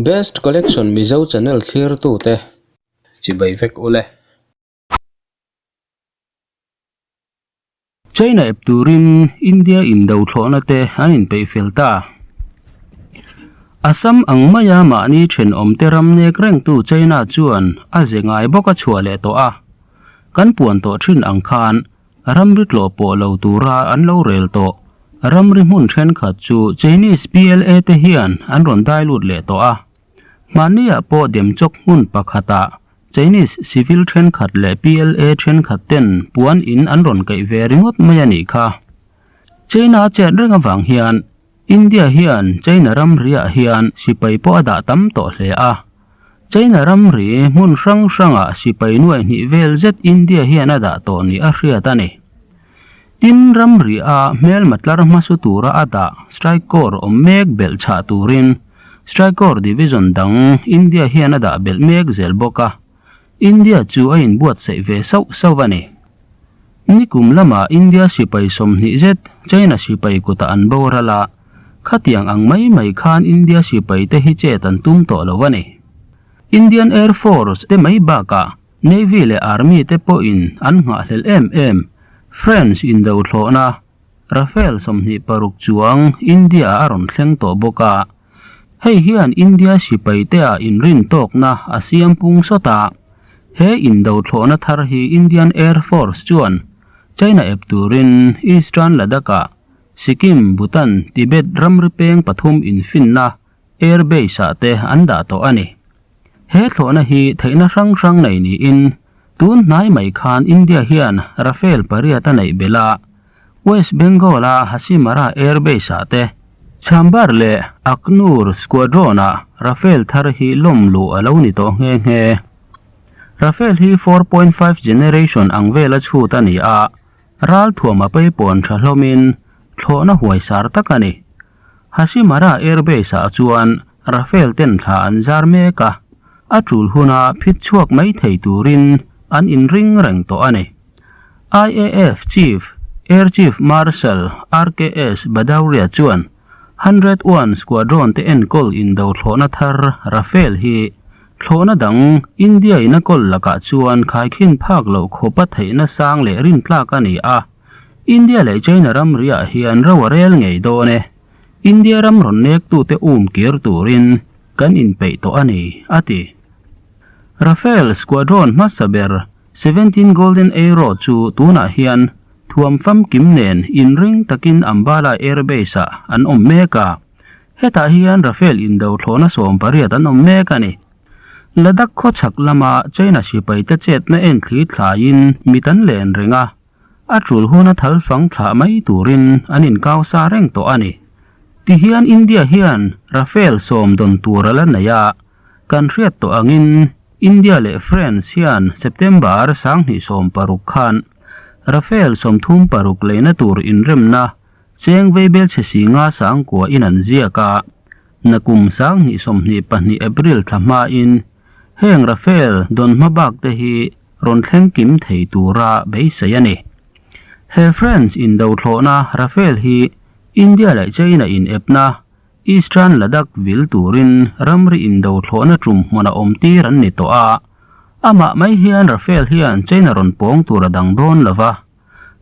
Best Collection Mizo channel thlirtute chibai vek ule. China ep turin India indo thlawhna te an inpeih fel ta. Assam ang maia mahni thenawmte ram nek rengtu China chuan a ze ngai bawk a chhuah leh tawh a. Kan puan tawh thin ang khan Ramri tlawh pawh lo tura an lo rel tawh. Ramri hmun thenkhat chu Chinese PLA te hian an rawn dai lut leh tawh a. Hmanniah pawh Demchok hmun pakhatah Chinese civil thenkhat leh PLA thenkhat ten puan in an rawn kaih ve ringawt mai a nih kha. China a chet reng avang hian India hian China ramriah hian sipai pawh a dah tam tawh hle a. China ramri hmun hrang hrangah sipai nuai hnih vel zet India hian a dah tawh ni a hriat a ni. Tin, ramriah hmelma tlar hmasu tura a dah Strike Corps awm mek belh chhah turin Strike Corps Division dang India hian a dah belh mek zel bawk a. India chu a inbuatsaih ve sauh sauh a ni. Nikum lamah India sipai 20 zet China sipai kutah an boral a, khatiang ang mai mai khan India sipai te hi chet an tum tawh lo a ni. Indian Air Force te mai bakah Navy leh Army te pawhin an nghahhlelh em em French indo thlawhna Rafale 26 chuang India-ah a rawn thleng tawh bawk a. Hei hian India sipaite-ah inrintawkna a siam pung sawt a. He indo thlawhna thar hi Indian Air Force chuan China ep turin Eastern Ladakh-ah Sikkim, Bhutan, Tibet ramri peng pathum infinna Air Base-ah te an dah tawh a ni. He thlawhna hi theihna hrang hrang nei niin tun hnai mai khan India hian Rafale pariat a neih belh a. West Bengal-a Hasimara Air Base-ah te, Chambar leh Akhnoor Squadron-ah Rafale thar hi lawm luh a lo ni tawh nghe nghe. Rafale hi 4.5 generation ang vela chhut a ni a, ral thuam a peipawn tha hlawmin thlawhna huaisar tak a ni. Hasimara Air Base-ah chuan Rafale ten thla an zar mek a, a tul huna phit chhuak mai thei turin an inring reng tawh a ni. IAF Chief, Air Chief Marshal RKS Bhadauria chuan 101 Squadron te enkawl indo thlawhna thar Rafale hi thlawhna dang India in a kawl lakah chuan khaikhin phak loh khawpa theihna sang leh rintlak a ni a, India leh China ramriah hian ro a rel ngei dawn e. India ram rawn nektute um kir turin kan inpeih tawh a ni, a ti. Rafale Squadron hmasa ber 17 Golden Arrow chu tunah hian thuam famkim nen inring takin Ambala Air Base-ah an awm mek a. Hetah hian Rafale indo thlawhna 18 an awm mek a ni. Ladakh khawchhak lama China sipaite chetna en thli thlaiin mit an len reng a, a tul huna thal fang thlah mai turin an inkau sa reng tawh a ni. Tihian India hian Rafale sawm dawn tur a la nei a, kan hriat tawh angin India leh France hian September 2016 khan Rafale 36 leina tur inremna cheng veibel chhe si nga sang kua in an ziak a, nakum 2022 April thla hmain heng Rafale dawn hma bak te hi rawn thleng kim thei tura beisei a ni. He France indo thlawhna Rafale hi India leh China in epna Eastern Ladakh vil turin ramri indo thlawhna tum hmun a awm tir an ni tawh a, amah mai hian Rafale hian China rawn pawng tur a dang dawn lo va.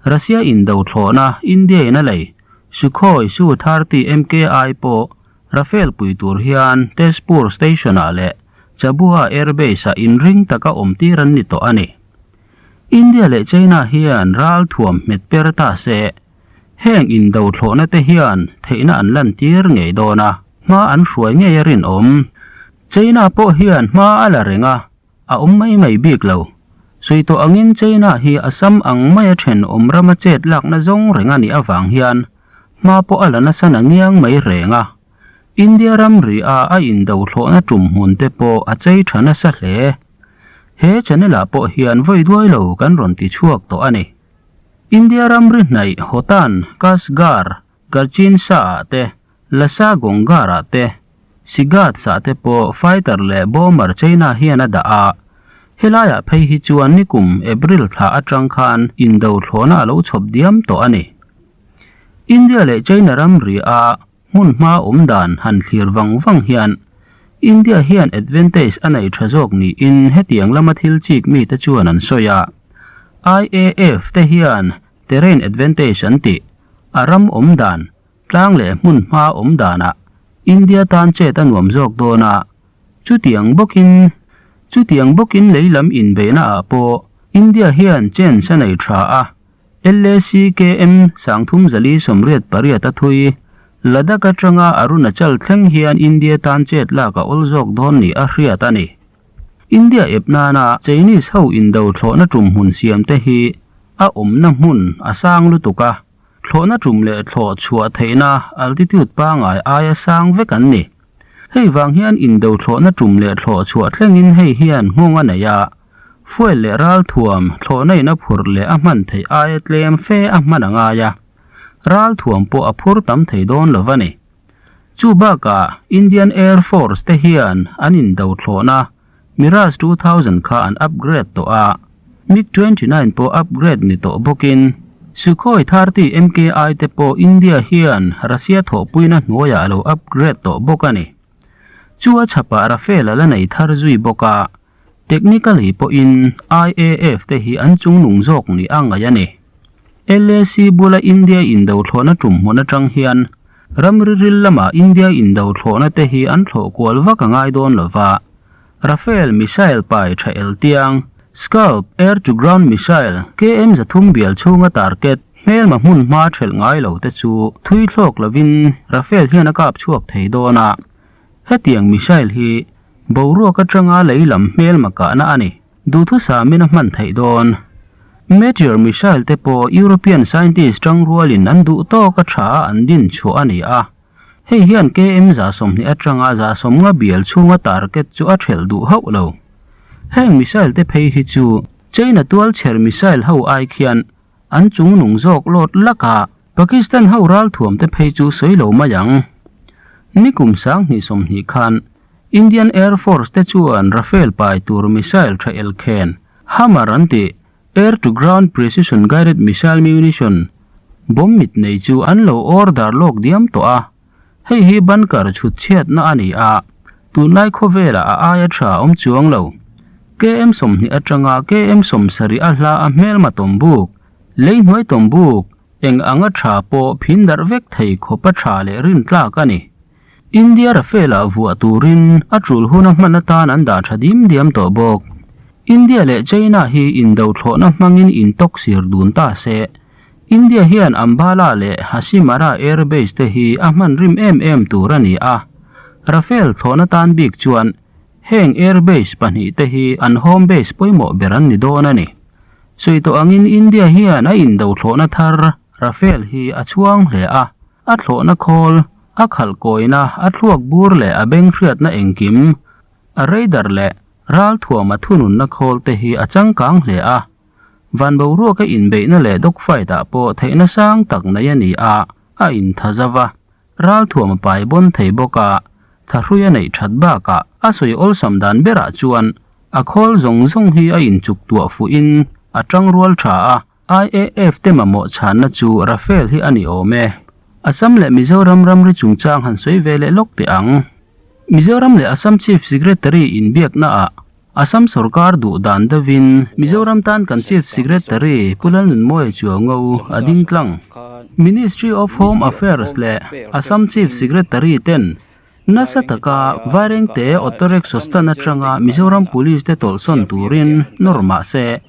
Russia indo thlawhna India in a lei Sukhoi Su-30 MKI pawh Rafale pui tur hian Tezpur Station-ah leh Chabua Air Base-ah inring taka awm tir an ni tawh a ni. India leh China hian ral thuam hmet per ta se. Heng indo thlawhna te hian theihna an lantir ngei dawn a, hma an hruai ngei a rinawm. China pawh hian hma a la reng a, a awm mai mai bik lo. Sawi tawh angin China hi a sam ang maia thenawm rama chet lakna zawng reng a nih avang hian hma pawh a la nasa na ngiang mai reng a. India ramri a a indo thlawhna tum hmun te pawh a chei tha nasa hle. He channel ah pawh hian vawi duai lo kan rawn ti chhuak tawh a ni. India ramri hnaih Hotan, Kashgar, Garchinsa-ah te, Lhasa Gonggar-ah te, Shigatse-ah te pawh fighter leh bomber China hian a dah a. Helaiah phei hi chuan nikum April thla atang khan indo thlawhna a lo chhawp diam tawh a ni. India leh China ramri a hmun hma awm dan han thlir vang vang hian. India hian advantage a nei tha zawk niin hetiang lama thil chik mite chuan an sawi a. IAF te hian terrain advantage an tih, a ram awm dan, tlang leh hmun hma awm danah India tan chet a nuam zawk dawn a, chutiang bawkin chutiang bawkin lei lam inbeihna ah pawh India hian chance a nei tha a, LACKM 3488 a thui, Ladakh atanga Arunachal thleng hian India tan chet lak a awl zawk dawn ni a hriat a ni. India ep nana Chinese ho indo thlawhna tum hmun siam te hi a awmna hmun a sang lutuk a, thlawhna tum leh thlawh chhuah theihna altitude pangai aia sang vek an ni. Hei vang hian indo thlawhna tum leh thlawh chhuah thlengin hei hian nghawng a nei a, Fuel leh ralthuam thlawhna in a phurh leh a hman theih aia tlem fe a hman a ngai a, ralthuam pawh a phur tam thei dawn lo a ni. Chu bakah Indian Air Force te hian an indo thlawhna Mirage 2000 kha an upgrade tawh a, MiG 29 pawh upgrade ni tawh bawkin Sukhoi 30 MKI te pawh India hian Russia thawhpuina hnuaiah a lo upgrade tawh bawk a ni. Chu a chhapah Rafale a la nei thar zui bawk a. Technically pawhin IAF te hi an chungnung zawk ni a ngaih a ni. LAC bula India indo thlawhna tum hmun atang hian ramri ril lama India indo thlawhna te hi an thlawh kual vak a ngai dawn lo va. Rafale missile pai tha el tiang, Scalp air-to-ground missile KM 300 bial chhunga target hmelma hmun hma thelh ngai lo te chu thui thlawk lovin Rafale hian a kap chhuak thei dawn a. Hetiang missile hi Boruak atanga lei lam hmelma kahna a ni. Duhthusamin a hman theih dawn. Meteor missile te pawh European scientist tangrualin an duh tawk a tha a an din chhuah a ni a. Hei hian KM 20 atanga 50 bial chhunga target chu a thelh duh hauh lo. Heng missile te phei hi chu China tualchher missile ho ai khian an chungnung zawk lawt lak a, Pakistan ho ralthuam te phei chu sawi lo mai ang. Nikum 2020 khan Indian Air Force te chuan Rafale pai tur missile tha elkhen, Hammer an tih, Air to Ground Precision Guided Missile Munition, bomb mit nei chu an lo order lawk diam tawh a. Hei hi bunker chhut chhiatna a ni a, tunlai khawvelah a aia tha awm chuang lo. KM 20 atanga KM 70 a hla a hmelma tawmbuk, lei hnuai tawmbuk, eng anga tha pawh phin darh vek thei khawpa tha leh rintlak a ni. India Rafale-ah vuah turin a tul huna hman atan an dah tha dim diam tawh bawk. India leh China hi indo thlawhna hmangin intawk sir dun ta se. India hian Ambala leh Hasimara Air Base te hi a hman rim em em tur a ni a. Rafale thlawhna tan bik chuan heng Air Base pahnihte hi an home base pawimawh ber an ni dawn a ni. Sawi tawh angin India hian a indo thlawhna thar Rafale hi a chhuang hle a, a thlawhna khawl, a khalh kawina, a thluak bur leh a beng hriatna engkim, a radar leh ralthuama thununna khawl te hi a changkang hle a. Van boruaka inbeihna leh dogfight ah pawh theihna sang tak nei a ni a, a intha zauh a. Ralthuam a pai bawn thei bawk a, thahrui a neih that bakah a sawi awlsam dan berah chuan a khawl zawng zawng hi a inchuk tuah fuhin a tangrual tha a, IAF te mamawh chhanna chu Rafale hi a ni awm e. Assam leh Mizoram ramri chungchang han sawi ve leh lawk teh ang. Mizoram leh Assam Chief Secretary inbiaknaah Assam sorkar duh dan deuhin Mizoram tan kan Chief Secretary Pu Lalnunmawia Chuango a ding tlang. Ministry of Home Affairs leh Assam Chief Secretary ten nasa taka Vairengte Auto Rickshaw stand atanga Mizoram Police te tawlhsawn turin nawr mah se,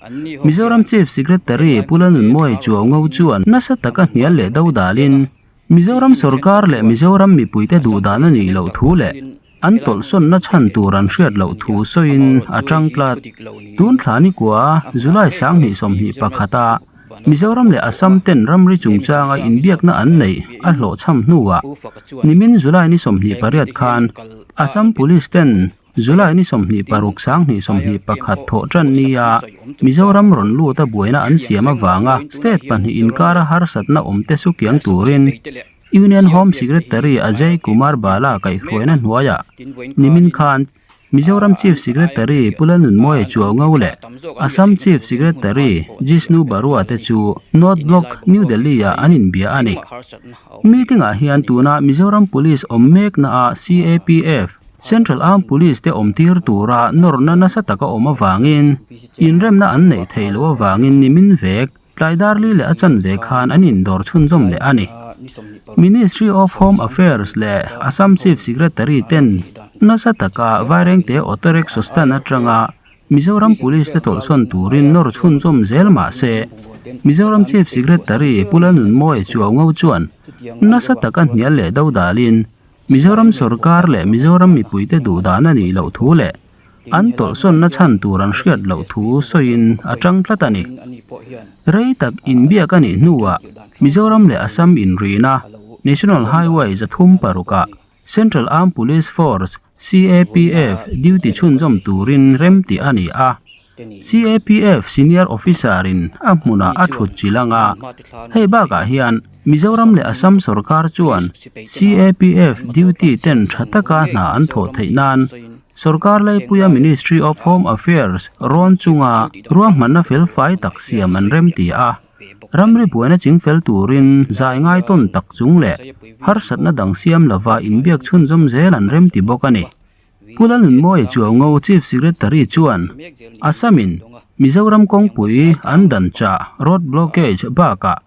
Mizoram Chief Secretary Pu Lalnunmawia Chuango chuan nasa taka hnial leh do dalin Mizoram sorkar leh Mizoram mipuite duh dan a nih loh thu leh An tawlhsawnna chhan tur an hriat loh thu sawiin a tang tlat. Tun thla ni kua July 2021 a Mizoram leh Assam ten ramri chungchanga inbiakna an neih a hlawhchham hnuah nimin July ni 28 khan Assam Police ten July ni 26 2021 thawh tan nia Mizoram rawn lut a buaina an siam avanga state pahnih inkara harsatna awmte sukiang turin Union Home Secretary Ajay Kumar Bhalla kaihhruaina hnuaiah nimin khan Mizoram Chief Secretary Pu Lalnunmawia Chuaungo leh Assam Chief Secretary Jishnu Barua te chu North Block, New Delhi-ah an inbia a ni. Meeting-ah hian tuna Mizoram Police awm meknaah CAPF, Central Armed Police te awmtir tura nawrna nasa taka awm avangin inremna an neih theih loh avangin nimin vek tlai dar li leh a chanve khan an indawr chhunzawm leh a ni. Ministry of Home Affairs leh Assam Chief Secretary ten nasa taka Vairengte Auto Rickshaw Stand atanga Mizoram Police te tawlhsawn turin nawr chhunzawm zel mah se, Mizoram Chief Secretary Pu Lalnunmawia Chuaungo chuan nasa taka hnial leh do dalin Mizoram sorkar leh Mizoram mipuite duhdan a nih loh thu leh an tawlhsawnna chhan tur an hriat loh thu sawiin a tang tlat a ni. Rei tak inbiak a nih hnuah Mizoram leh Assam inrina National Highway 306ah Central Armed Police Force, CAPF, duty chhunzawm turin remtih a ni a. CAPF senior officer-in a hmunah a thut chilh ang a. Hei bakah hian Mizoram leh Assam sorkar chuan CAPF duty ten tha taka hna an thawh theih nan sorkar laipuia Ministry of Home Affairs rawn chunga ruahmanna felfai tak siam an remti a. Ramri buaina chingfel turin zai ngai tawn tak chung leh harsatna dang siam lova inbiak chhunzawm zel an rem ti bawk a ni. Pu Lalnunmawia Chuaungo Chief Secretary chuan Assam-in Mizoram kawngpui an dan chah, road blockage, bakah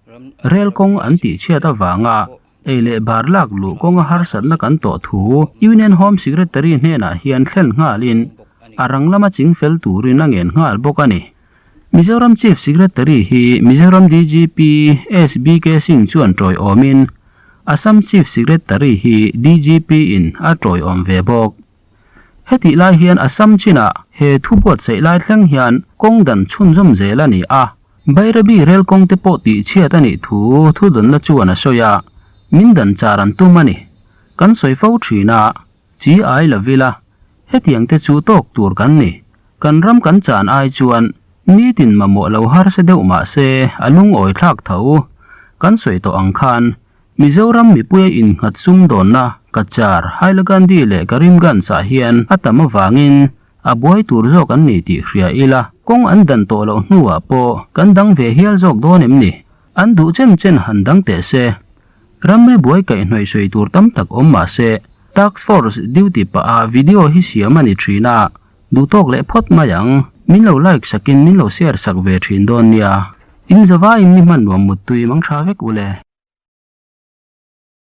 rel kawng an tihchhiat avanga ei leh bar lak luh kawnga harsatna kan tawh thu Union Home Secretary hnenah hian thlen nghalin a rang lama chingfel turin a ngen nghal bawk a ni. Mizoram Chief Secretary hi Mizoram DGP SBK Singh chuan tawiawmin Assam Chief Secretary hi DGP in a tawiawm ve bawk. Hetih lai hian Assam chinah he thu buatsaih lai thleng hian kawng dan chhunzawm zel a ni a, Bairabi rel kawng te pawh tihchhiat a nih thu thudawnna chuan a sawi a, min dan char an tum a ni. Kan sawi fo thin a, Chi ai lo ila, hetiang te chu tawk tur kan ni. Kan ram kan chan ai chuan nitin mamawh lo harsa deuh mah se a lungawi thlak tho. Kan sawi tawh ang khan Mizoram mipuia innghat sumdawnna Cachar, Hailakandi leh Karimganj ah hian a tam avangin a buai tur zawk an ni tih hria ila, kawng an dan tawh loh hnuah pawh kan dang ve hial zawk dawn em ni? An duh chen chen han dang teh se. Ramri buai kaihhnawih sawi tur tam tak awm mah se, Task Force duty pah a video hi siam a ni thin a, duh tawk leh phawt mai ang, min lo like sakin min lo share sak ve thin dawn nia. In zavaiin ni hman nuam muttui mang tha vek ule.